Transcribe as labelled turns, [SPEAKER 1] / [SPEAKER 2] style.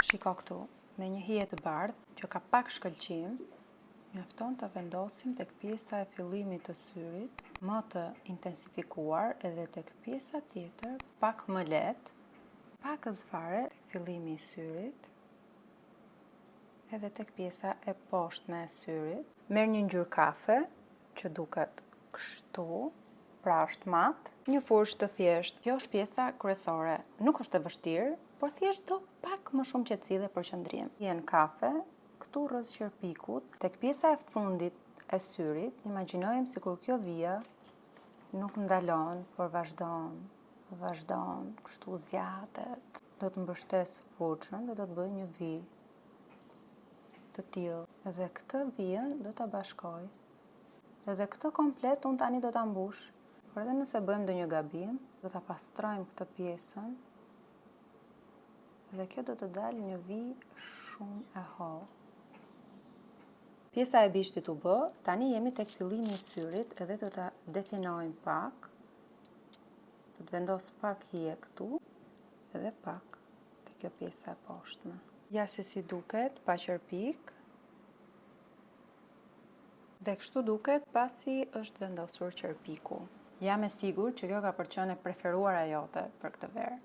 [SPEAKER 1] Shiko këtu, me një hije të bardhë që ka pak shkëlqim, mjafton ta vendosim tek pjesa e fillimit të syrit, më të intensifikuar edhe tek pjesa tjetër pak më lehtë, pakëz fare tek fillimi i syrit, edhe tek pjesa e poshtme e syrit. Merr një ngjyrë kafe që duket kështu, pra është mat, një furçë të thjeshtë. Kjo është pjesa kryesore. Nuk është e vështirë, por thjesht do pak më shumë qetësi dhe përqendrim. Hijen kafe, këtu rrëz qerpikut, tek pjesa e fundit e syrit, imagjinojmë sikur kjo vija nuk ndalon, por vazhdon, vazhdon, kështu zgjatet. Do të mbështes furçën dhe do të bëj një vijë të tillë. Edhe këtë vijën do ta bashkoj. Edhe këtë komplet unë tani do ta mbush. Por edhe nëse bëjmë ndonjë gabim, do ta pastrojmë këtë pjesën. Dhe kjo do të dalë një vijë shumë e hollë. Pjesa e bishtit u bë, tani jemi tek fillimi i syrit edhe do ta definojmë pak. Do të vendos pak hije këtu edhe pak te kjo pjesa e poshtme. Ja se si duket pa qerpik. Dhe kështu duket pasi është vendosur qerpiku. Jam e sigurt që kjo ka për të qenë e preferuara jote për këtë verë.